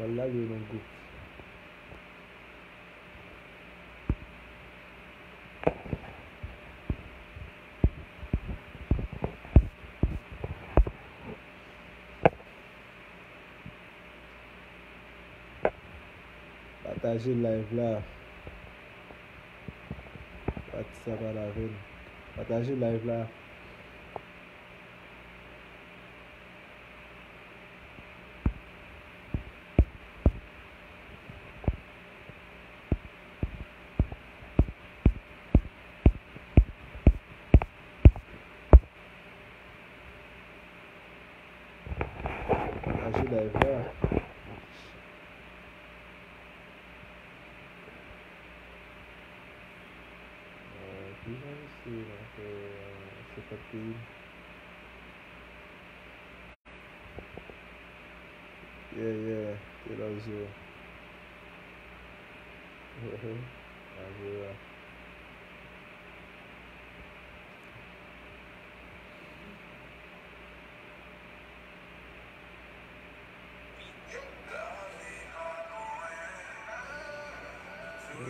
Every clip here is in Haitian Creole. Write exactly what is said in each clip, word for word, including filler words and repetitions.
Al lage yo nan gwoup. Pataje live la. Pati sa pa lapenn. Pataje live la. Pataje live la. Ah, kijan misye nan fè, ah, senkant peyi? Yeah, yeah, te la zero. Hehe, a zero.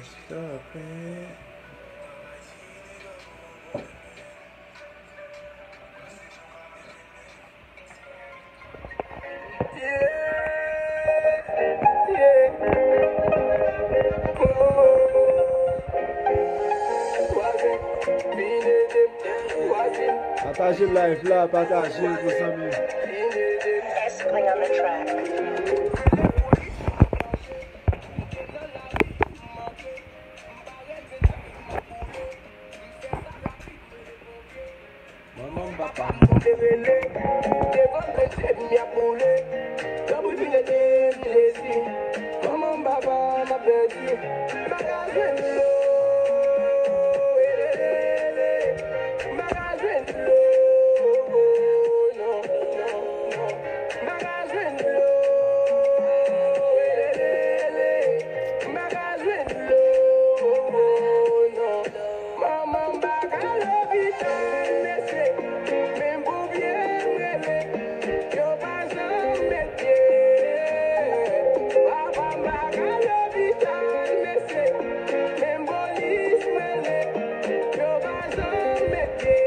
Stop it. Pataje live la, pataje pou zanmi. Best play on the track. Manman m, papa m. Devan peche m y ap boule. Tanpri vin ede m, Jezi. Manman m, papa m ap pèdi. M pa ka jwenn dlo. M pa ka jwenn dlo. Non, non, non. M pa ka jwenn dlo. M pa ka jwenn dlo. Non. Manman m pa ka lopital, mesye, menm pou pye m rele, yo pa janm met pye. Papa m pa ka lopital, mesye, menm polis m rele, yo pa janm met pye.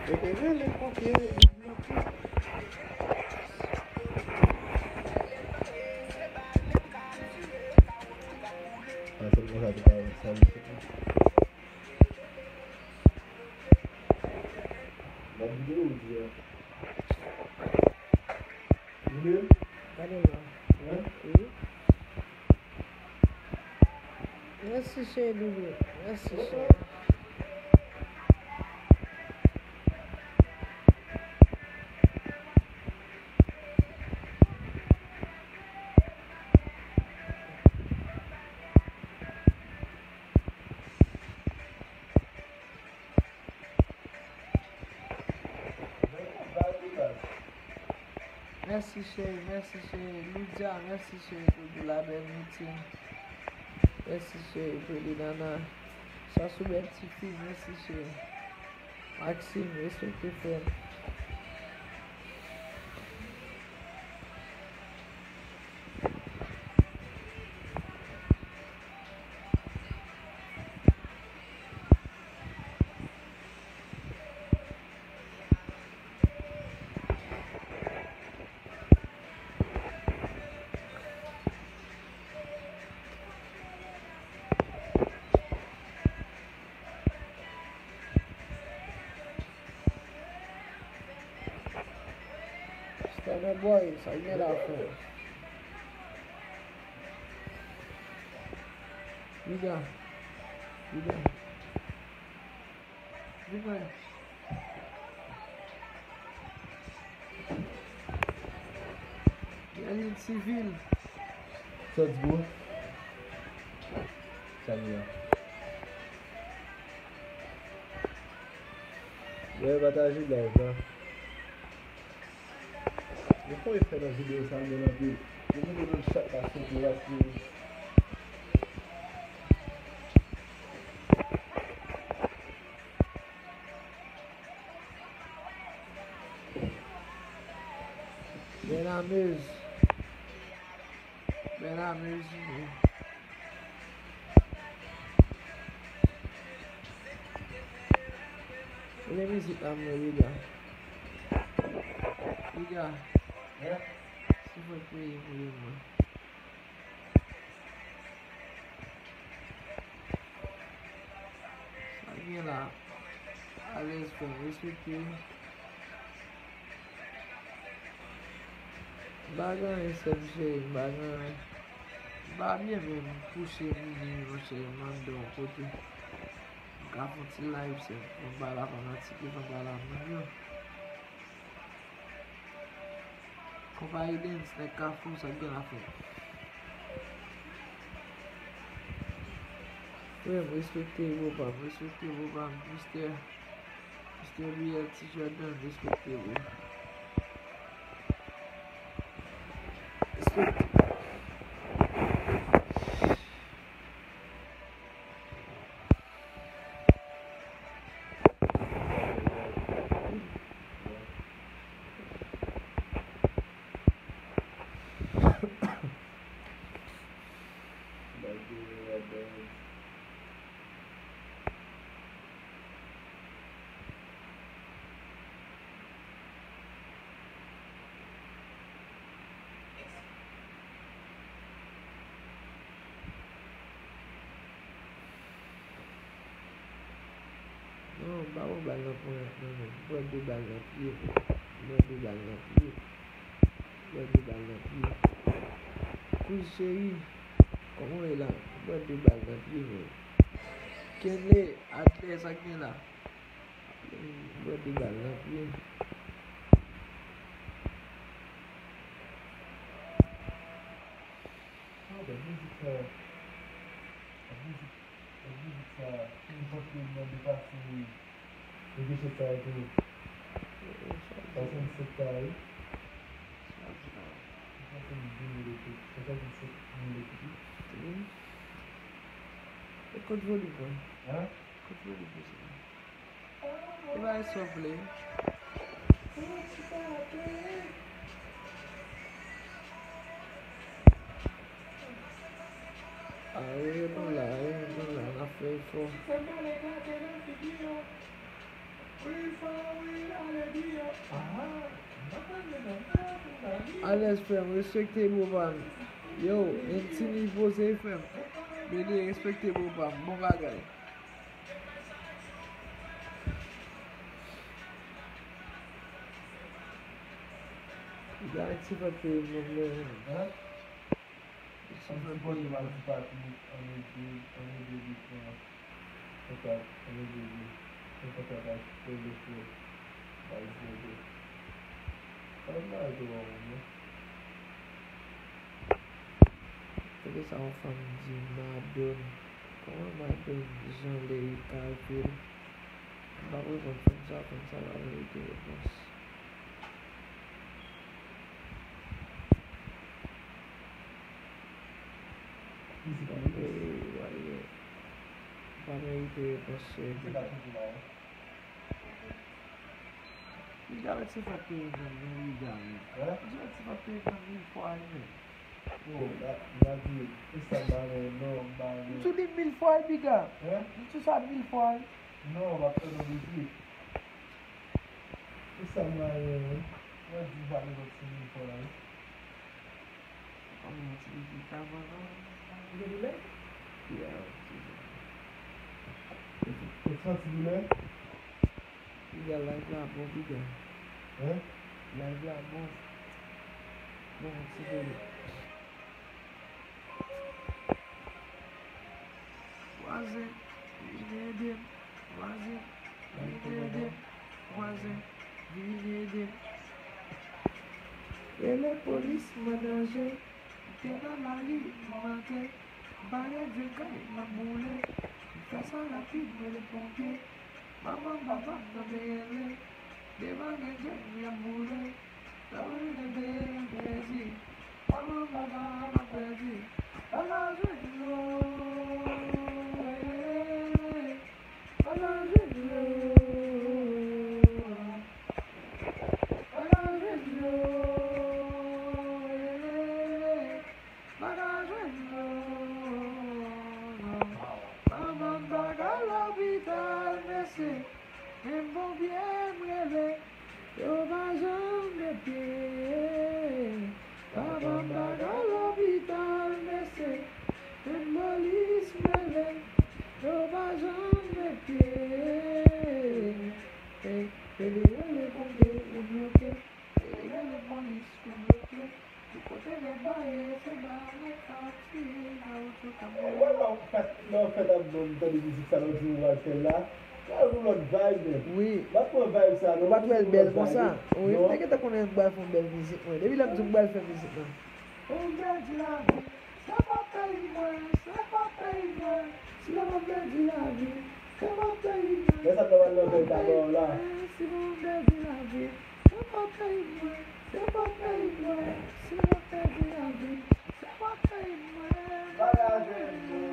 Yo te rele ponpye. Ah, se konsa ki ta wè sa, mesye. L ap videyo, ou di a. Ou menm? Gade non. Hein? Wi. Mèsi, cheri doudou. Mèsi, cheri. Mèsi, cheri, mèsi, cheri. Loudia, mèsi, cheri, pou, pou la bèl mitin. Mèsi, cheri, pou Linana. Sa sou bèl tifi, mèsi, cheri. Maxime, respekte, frè m. Stunner boy, sa gen la, frè. Vini. Vini. Vini. Gèlin sivil. Sòt bro. Salut. Wè, pataje live la. Yo fè efè nan videyo sa, m bèl anpil. Yo mete nan chat la, sou plas yo. Bèl amuz. Bèl amuz. Kote mizik la mwen, piga? Piga. Hein? Si fòk peye pou li mwen. Sa gen la. Alèz frè m, respekte. M pa gen anyen sè m cheri, m pa gen anyen. M pa byen menm, m kouche m di monchè, m anndan yon kote. M ka fè yon ti live sè m, fò m pale a fanatik yo, fò m pale a moun yo. Konpayi Dens, nèg Kafou, sa k gen la frè m? Frè m, respekte bro pa m, respekte bro pa m, mistè, mistè B L T Jordan, respekte bro. Respekte. Non, m pa pran bal nan ponyèt non, men m pran de bal nan pye, men m pran de bal nan pye, m pran de bal nan pye. Kouz cheri, kòman w ye la? M pran de bal nan pye, men. Kenley, atlè, sa k gen la? M pran de bal nan pye. Ah, bèl mizik sa. Bèl mizik, bèl mizik sa. Nenpòt moun nan depase negosye sa yo tou. Swasannsenk ka wi. Swasannsenk mil ekout. Swasannsenk mil ekout wi. E kot volim mwen? Hein? Kot volim mwen sa? Ou bay sa w vle. Aye, nou la, aye, nou la, n ap fè efò. Alèz frè m, respekte bro pa m. Yo, N T N poze frè m. B D respekte bro pa m. Bon bagay. Gade ti fè peyi nou menm. Hein? Ti fè peyi nou. Ann ede, ann ede li pran kontak, ann ede li pran kontak ak Polo Flo, Baz Bebe. Ann ba yo tou an moun, non. Kote sa yon fanm di Madon? Kòman Madon jan Leyika ap fè l? M p ap reponn fanm sa, fanm sa pa merite repons. Ey, w ale. Pa merite repons sèvi. Piga, mèt se fòk te reponn non, piga, men. Piga, mèt se fòk te reponn mil fwa wi, men. Bon, la, la di, e sa m pa gen, non, m pa gen. M tou li mil fwa wi, piga. M tou sa mil fwa wi. Non, m ap tann yon mizik. E sa m pa gen, wi. Mwen di sa li sot sou mil fwa wi. Ou gen doulè? Ya, ti jan. Ou santi doulè? Piga, live la bon, piga. Hein? Live la bon. Bon, ti doulè. Vwazen, vin ede m. Vwazen, vin ede m. Vwazen, vin ede m. Rele polis, mwen danje. M te nan lari, m manke. Barè vye kay, m ap boule. M fè sa rapid, rele ponpye. Manman, papa, m nan B L A. Devan gen djèm, y ap boule. Sa vle di, m pèdi. Manman, papa, m ap pèdi. Papa, jwenn yo. Papa, jwenn yo. Papa, jwenn yo. Ou wè lè w fèt, lè w fèt ap bon, tande mizik sa, lè w di w pral fè l la, sa yon lòt vibe, men. Wi. M pa t pran vibe sa, non. Ou pa t wè l bèl konsa? Wi, m te gentan konnen m pral fè yon bèl mizik, mwen. Depi lè m di m pral fè mizik lan. Ou pèdi lavi, se pa peyi mwen, se pa peyi mwen. Si lè m ap pèdi lavi, se pa peyi mwen. Lè sa t ap al nan vèy ta ba w la. Si lè m ap pèdi lavi, se pa peyi mwen, se pa peyi mwen. Si lè m ap pèdi lavi, se pa peyi mwen. Bagay avè nou.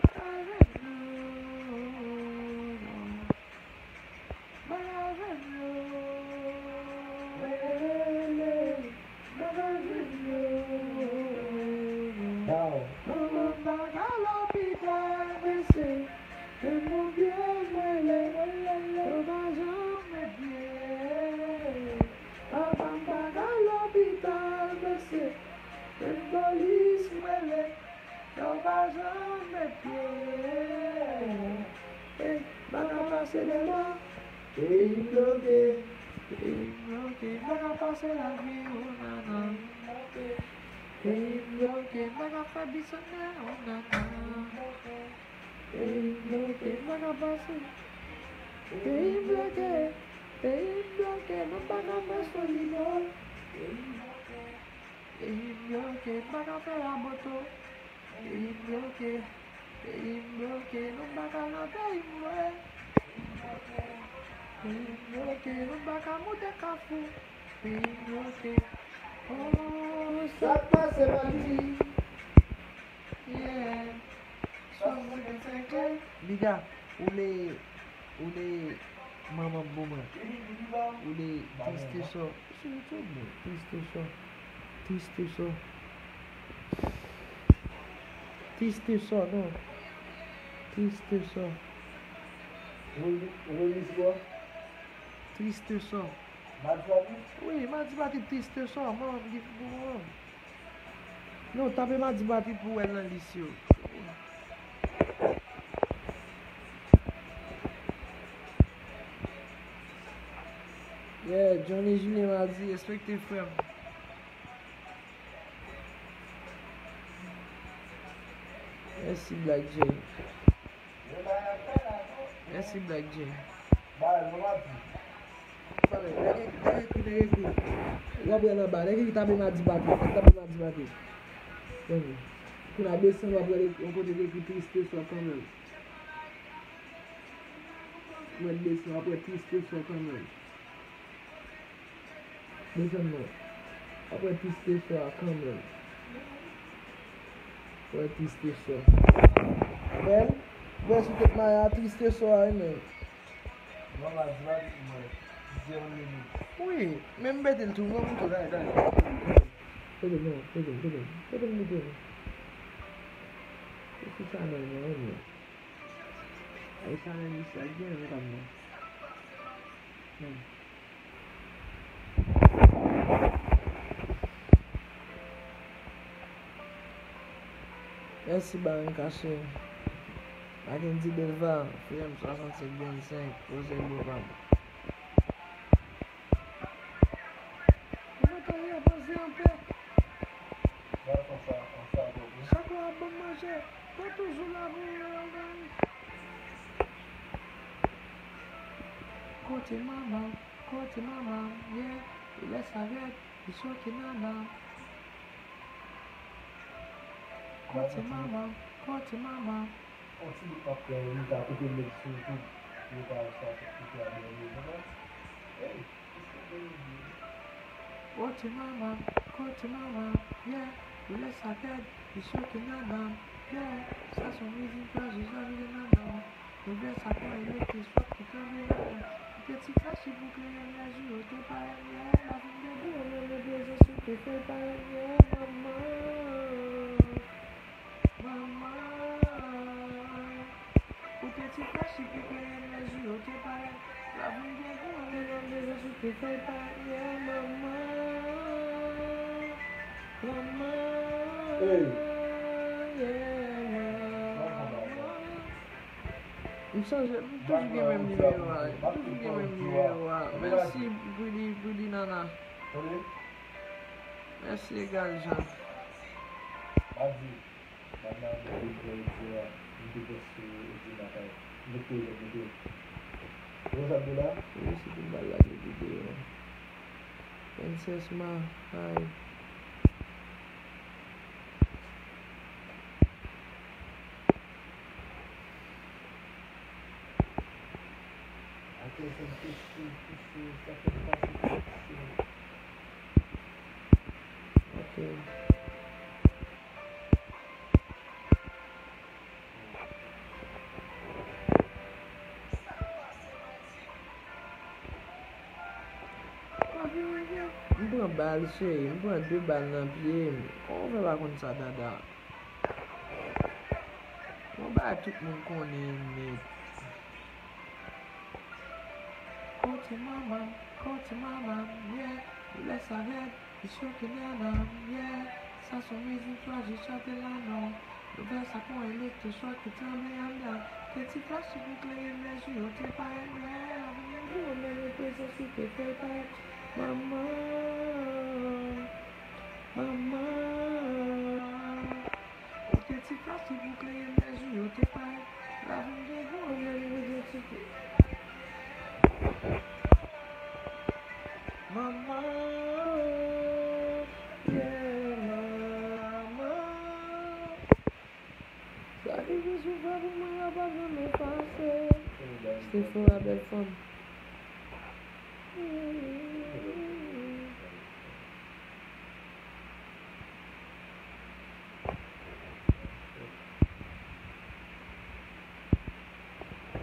Bagay avè nou. Manman m pa ka lopital, mesye, men mon pye m rele, yo pa janm met pye. Papa m pa ka lopital, mesye, men polis m rele. Yo pa janm met pye. Ey, m pa ka pase dema. Peyi m bloke. Peyi m bloke. M pa ka pase lavi, o nana. Peyi m bloke. M pa ka fè bisane, o nana. Peyi m bloke. M pa ka pase. Peyi m bloke. Peyi m bloke. Mwen pa ka fè solino. Peyi m bloke. Peyi m bloke, m pa ka fè raboto. Peyi m bloke, peyi m bloke, nou pa ka nan peyi m vre. Peyi m bloke, nou pa ka moute kafou. Peyi m bloke, oh, sa k pase pa di. Yeah. Swasannsenk lè. Biga, ou le, ou le manman pou mwen. Ou le triste sò. Sou YouTube, mwen. Triste sò. Triste sò. Triste sò, non. Triste sò. Ou, ou, ou, Triste sò. Madi Patri? Wi, Madi Patri triste sò, manman m ki pou manman m. Non, tape Madi Patri pou wè l nan lis yo. Yeah, Johnny Julien Madi, respekte frè m. Mèsi Black J. Mèsi Black J. Nèg ekri, nèg ekri, nèg ekri. W ap wè nan ba, nèg ekri tape Madi Patri, tape Madi Patri. Kounye a desann, w ap wè yon kote ki ekri triste sò kanmenm. Mwen desann, w ap wè triste sò kanmenm. Desann non. W ap wè triste sò a kanmenm. W ap wè triste sò. Bèl. Bèl sou tèt maya, triste sò a, wi, men. Wi, men m mete l tou, non, m tou, gade, gade. Pede non, pede, pede, pede m mete l. Se sou chanèl mwen, wi, men. Ay, chanèl misye a gen, men, kanmenm. Hmm. Mèsi Baron Caché. Mackendy Delva, frè m swasannsenk vennsenk, poze bò pa m. Mwen ta ye pase anpè. Chak lè w ap ban m manje, mwen toujou la pou ou, Baron Caché. Kote manman, kote manman, yeah, ou lè sa rèd, li choke nannan. Kote manman, kote manman. On ti bout m ap fè, li ta koupe m sou YouTube, li pa sa koupe a dènye moman. Hey, kote manman, kote manman, yeah, ou lè sa rèd, li choke nannan, yeah, sa se yon mizik pa jis anvi de nannan. Nouvèl sa kòmanse, ki sòt ki kanpe la. Ou te ti kache pou kleren lè jou yo te parèt, yeah. Lavi m te di w, men mwen bezwen sou te fè l parèt, yeah, manman. Manman. Ou te ti kache pou kleren lè jou yo te parèt. Lavi m te di w, men mwen bezwen sou te fè l parèt, yeah, manman. Manman. Hey. Yeah, manman. M chanje, m toujou gen menm nimewo a. M toujou gen menm nimewo a. Mèsi, Pretty, Pretty Nana. Mèsi, Egal Jan. Wi, se pou m pa lage videyo. Princess Ma, hi. Ok. M pran bal, cheri. M pran de bal nan pye m. Kòman w fè pa konn sa, Dada? Bon, bagay tout moun konnen nèt. Kote manman m, kote manman m, yeah. Lè sa rèd, li choke nana m, yeah. Sa se yon mizik twa je chante la non. Nouvèl sa pran elektwochòk ki tranble anndan. Te ti flash sou boukleye, men jou yo te parèt nwa. Jou yo menm yon prezans ki te fè l parèt. Manman, manman. Ou te ti flash sou boukleye, men jou yo te parèt. Lavi m te bon, men li bezwen ti fi. Manman, yeah, manman. Sakrifis ou fè pou mwen, yo p ap janm efase. Stefora, bèl fanm.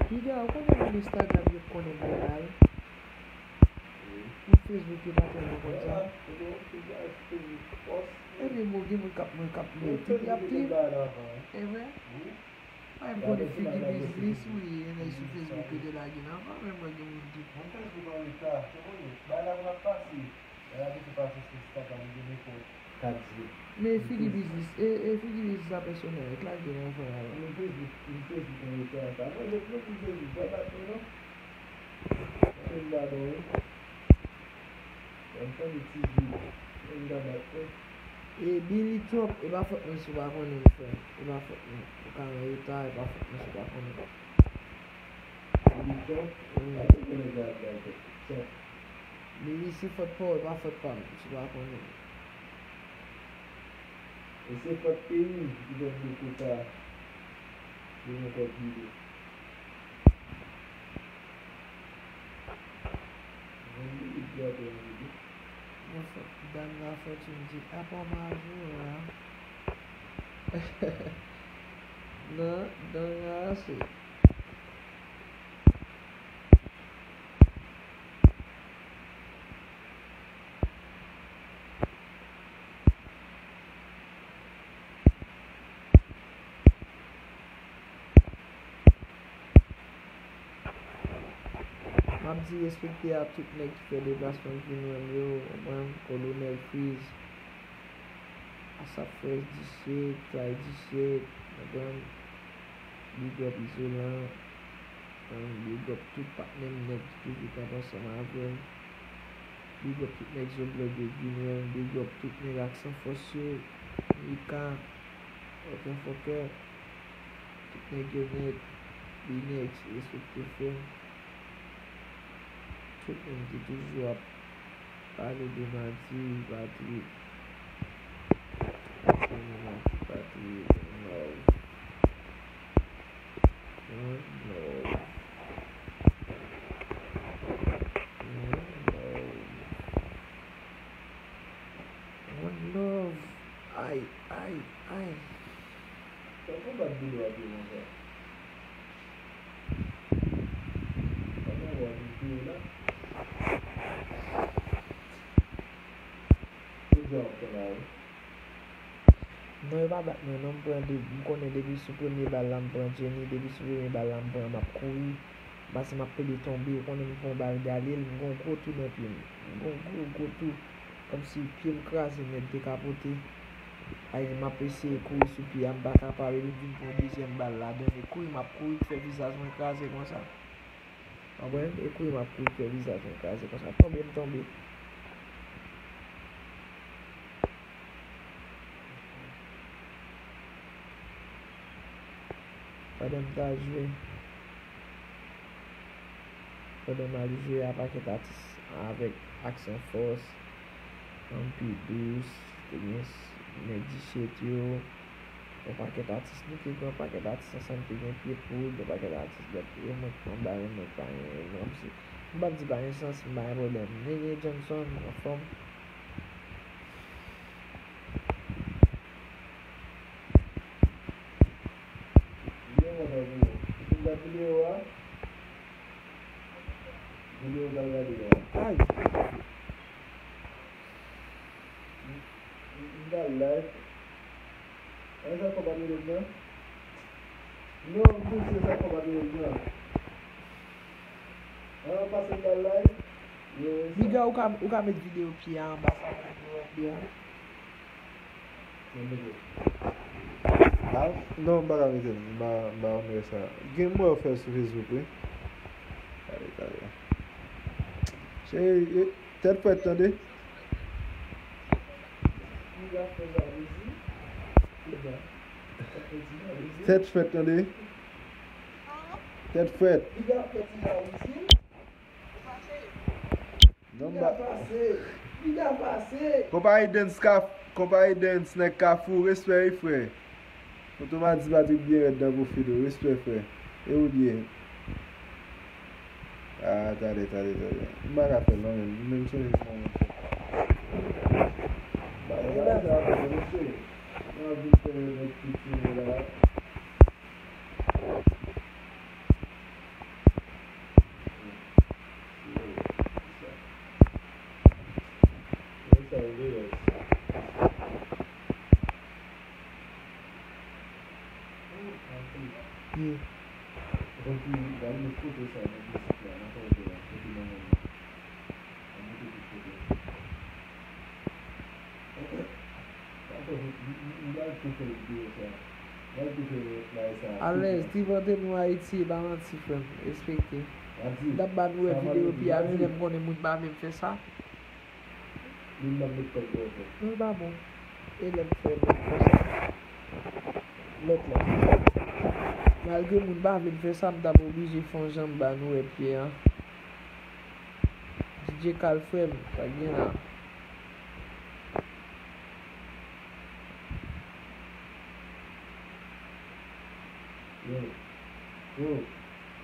Piga, ou konnen moun Instagram yo konnen byen mal. Moun Facebook yo pa tèlman konn sa. Ebyen bon, gen moun k ap, moun k ap mete, y ap viv. E vre? Mwen menm konnen Figi Biznis, wi, e nèg sou Facebook yo te lage nan van, men mwen gen moun ki. Men Figi Biznis, e, e Figi Biznis sa pèsonèl, lage nan van la. E Billy Trump, e pa fòt mwen si w pa konnen l, frè. E pa fòt mwen. Ou ka nan reta, e pa fòt mwen si w pa konnen. Billy Trump? Wi. Billy, se fòt pa w, e pa fòt pa m, si w pa konnen. E se fòt peyi m ki fè m gen kota pou m ankò pile. Mwen li li dwa te anvi tou. Mwen fè, dam la fè ti m di, apa w majò a? Nan, dan rache. M ap di respekte a tout nèg ki fè deplasman k vin wè m yo, w konprann? Kolonèl Freeze, Asap Fresh disèt, Clay disèt, w konprann? Big up Izolan, big up tout patnè m nèg ki toujou kanpe ansanm avè m. Big up tout nèg Zoblòd yo k vin wè m. Big up tout nèg Aksan Fòs yo, Mika, Fòkè Fòkè, tout nèg yo nèt, Binex, respekte frè m. Tout moun ki toujou ap pale de Mati, Patrik, Mati, Patrik, one love. One love. One love. One love. Ay, ay, ay. Sa konbat boul w ap ye konsa? Kòman w ap ye la? Ou di w ap fè la wi. Non, yo pa bat mwen non, m pran de, m konnen depi sou premye bal la m pran Jenny, depi sou premye bal la m pran, m ap kouri. M pase m ap pede tonbe, ou konnen m pran bal Galil, m gon gwo tou nan pye m. M gon gwo, gwo tou. Kòmsi pye m kraze nèt, dekapote. Ay, m ap eseye kouri sou pye a, m pa kapab, epi m vin pran dezyèm bal ladan l, e kouri m ap kouri, k fè vizaj mwen kraze konsa. Konprann? E kouri m ap kouri, k fè vizaj mwen kraze konsa. Tonbe, m tonbe. Pandan m t ap jwe, pandan m ap jwe a, pakèt atis avèk aksyon fòs, anpil dous, te gen s-, nèg diset yo, yon pakèt atis, nou te gen yon pakèt atis ansanm, te gen pye poud, yon pakèt atis lòt, e mwen k anba yo, mwen pa gen, mwen se, m p ap di pa gen sans, m pa gen pwoblèm. Nene Johnson, anfòm. Videyo mwen ta pou ou. Ou fin gad videyo a? Videyo w pral gade a. Ay! M, m, m pral live. An, sa fò pa mele m nan? Non, m di se sa fò pa mele m nan. An, pase m pral live. Yo, sa. Biga, ou ka, ou ka met videyo pye a anba sa, videyo a pye a. Ah, non, m pa ka mete l. M pa, m pa renmen sa. Gen mwen fè sou Facebook, wi. Tande, tande. Cheri, e, tèt frèt, tande. Tèt frèt, tande. Tèt frèt. Non, m pa. Konpayi Dance Kaf-, Konpayi Dance nèg Kafou, respè wi frè. Foto Madi Patrick byen rèd nan pwofil ou, respè frè. E ou l ye? Ah, tande, tande, tande. M pa ka fè l non, men m sonje se mwen menm fè. Ba, ba, sa, mesye. Mwen anvi fè nèg piti la. Alèz, tripante nou Ayiti, e pa manti, frè m. Respekte. M t ap ba nou wè videyo pye a, menm lè m konnen moun pa vle m fè sa. Non, l pa bon. E lè m fè lòt konsa. Lòt la. Malgre moun pa vle m fè sa, m t ap oblije fè yon jan m ba nou wè pye a. D J Kal frè m, sa k gen la? Yo. Yo.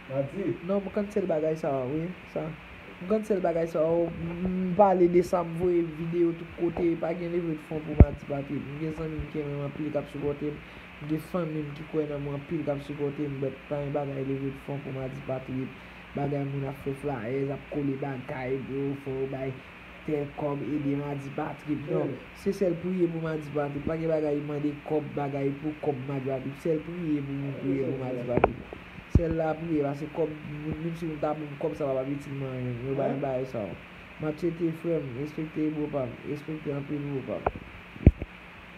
Madi. Non, m cancel bagay sa a, wi, sa. M cancel bagay sa a, m, m pale de sa, m voye videyo tout kote, pa gen leve de fon pou Madi Patrick. M gen zanmi m ki renmen m anpil k ap sipòte m. M gen fanmi m ki kwè nan mwen anpil k ap sipòte m, but pa gen bagay leve de fon pou Madi Patrick. Bagay moun ap fè flyers, ap kole bagay, bro, fò yo bay tèl kòb, ede Madi Patrick. Non, se sèl priye pou Madi Patrick. Pa gen bagay mande kòb, bagay pou kòb Madi Patrick. Sèl priye pou moun priye pou Madi Patrick. Sèl lapriyè, paske kòb, moun, menm si moun ta ban m kòb, sa p ap itil mwen anyen. Yo bay bagay sa yo. M ap tcheke frè m, respekte bro pa m, respekte anpil bro pa m.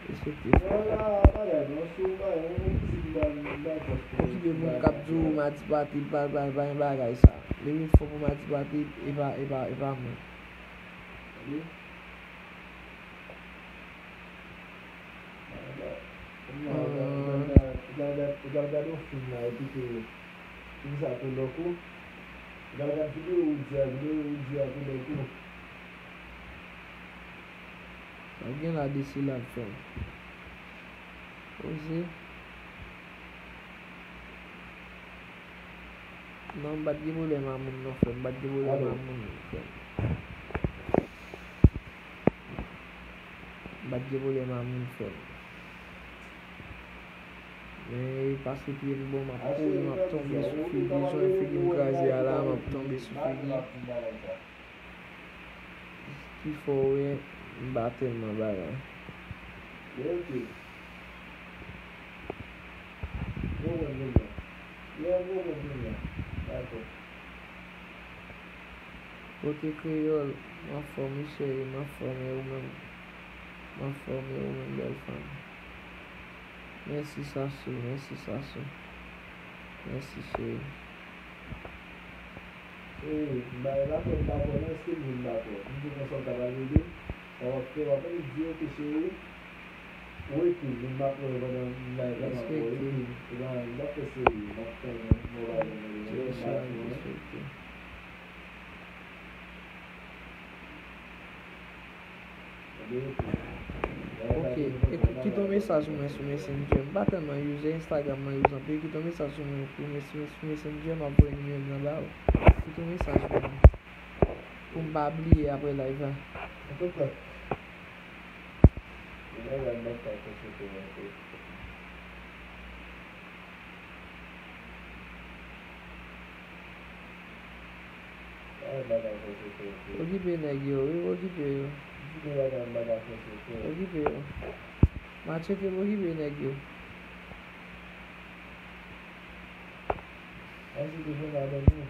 Respekte frè m. Okipe moun k ap di w Madi Patrick, pa, pa, pa gen bagay sa. Leve fò pou Madi Patrick, e pa, e pa, e pa mwen. Ou pral gad, ou pral gad yon fim la, epi ke fim sa tou lòk ou. Ou pral gad videyo Woody a, videyo Woody a tou lòk ou. Sa gen la de silab, frè m. Poze. Non, m pa t gen pwoblèm a moun non, frè m. M pa t gen pwoblèm a moun, frè m. M pa t gen pwoblèm a moun, frè m. Men e pase pye m bon, m ap kouri, m ap tonbe sou figi. Jan figi m kraze a la, m ap tonbe sou figi. Ki fè w wè m pa tèlman bagay. Yo, oke. Bon, bon, bon, bon. Yo, bon, bon, bon, bon. Dakò. Kote kreyòl, m anfòm wi cheri, m anfòm e ou menm? M anfòm e ou menm bèl fanm? Mèsi Sasou, mèsi Sasou. Mèsi cheri. Ee, m bay la fè m dakò non, èske m vin dakò? M di konsa w ta pral rele m? Sa w ap fè, w ap di, ok cheri, ou ekri m, m ap wè pandan live la, m ap wè, ou ekri m. Ebyen, m p ap fè serye, m ap tann ou, m ap wè, m ap wè, m ap wè. Ok, kite yon mesaj pou mwen sou Messenger. M pa tèlman use Instagram, mwen use anpil. Kite yon mesaj sou mwen pou Messenger, m ap voye nimewo m nan ba ou. Kite yon mesaj pou mwen. Pou m pa bliye apre live la. Antouka, genlè m ap ka konsilte w anpil. Bagay m pa ka konsilte w anpil. Okipe nèg yo, wi, okipe yo. Di gen bagay m pa ka konsilte w. Okipe yo. M a tcheke m okipe nèg yo. Èske te jwenn avè nou?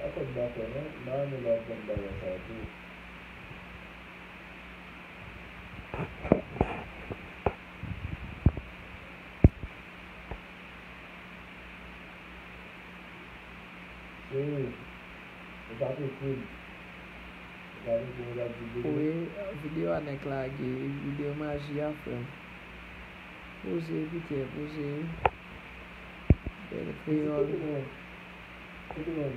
Akò m dakò non, m pa renmen lè w ap ban m bagay sa tou. Cheri, ou pa te kwit. Ou pa te kwit, ou pa di bebe. Wi, videyo a nèk lage, videyo maji a frè m. Poze, Pitè, poze. Bèl kreyòl. Kote mwen? Kote mwen?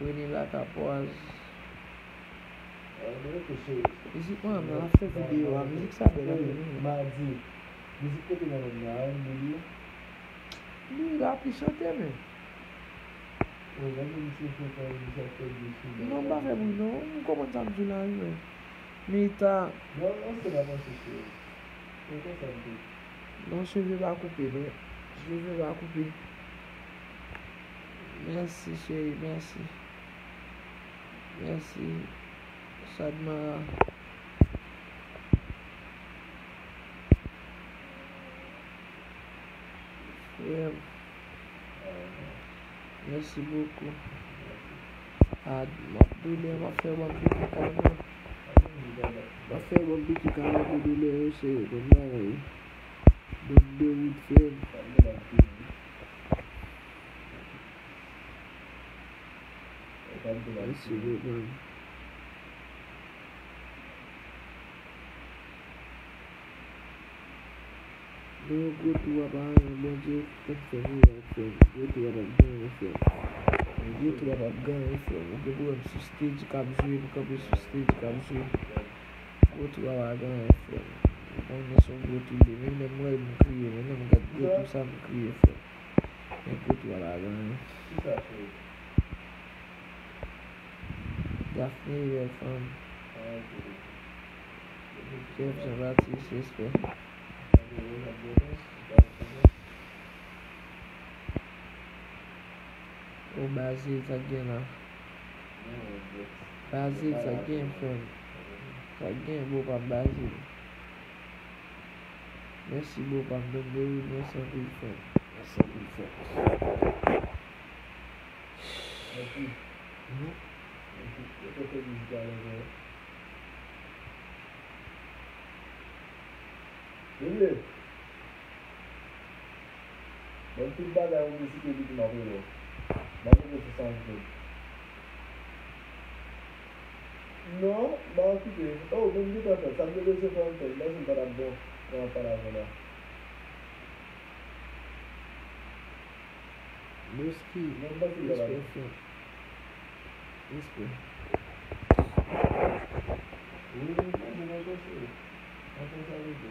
Rene Lakapwaz. Mizik mwen, mwen ap fè videyo a, mizik sa bèl anpil wi. Madi. Mizik kote mwen menm nan, an, Lili? Lili la pi chante men. Non, m pa fè bri non, m konprann sa m di la wi men. Mita. Non, non, se pa panse cheri. Se konsa m te. Non, cheve pa koupe non. Cheve pa koupe. Mèsi cheri, mèsi. Mèsi. Sadmara. Frè m. Mèsi bokou. A, m ap doulè, m ap fè w ban m piki kalman. M ap fè w ban m piki kalman pou doulè yo, cheri, bon bagay. Bon de wout, frè m. Mèsi bokou. Non, gwo tou a pa anyen, Bondye konn fè mirak, frè m. Gwo tou a p ap gen anyen, frè m. Gwo tou a p ap gen anyen, frè m. Ou gen pwoblèm sou stage k ap jwe, m kanpe sou stage k ap jwe. Gwo tou a pa gen anyen, frè m. Ou konnen se yon gwo tou li ye. Menm lè m wè l, m kriye. Menm lè m gad gwo tou sa, m kriye, frè m. Men gwo tou a pa gen anyen. Ki sa, cheri? Daphne, bèl fanm. Jeff Jean Baptiste, respè. O Bazil, sa k gen la? Bazil, sa k gen, frè m? Sa k gen, bro pa m, Bazil? Mèsi bro pa m, Don Dewey, mèsi anpil, frè m. Mèsi anpil, frè m. Bebe, ban m tout bagay ou te site epi m ap rele w. M ap rele w sou SoundCloud. Non, m pa okipe. Oh, men m gentan fè l. Sa m te bezwen fè, m fè l. M panse m pa t ap bon nan pale avè w la. Bouski, respè frè. Respè. Wi, wi, m tande nan kòse. Anfen sa vle di.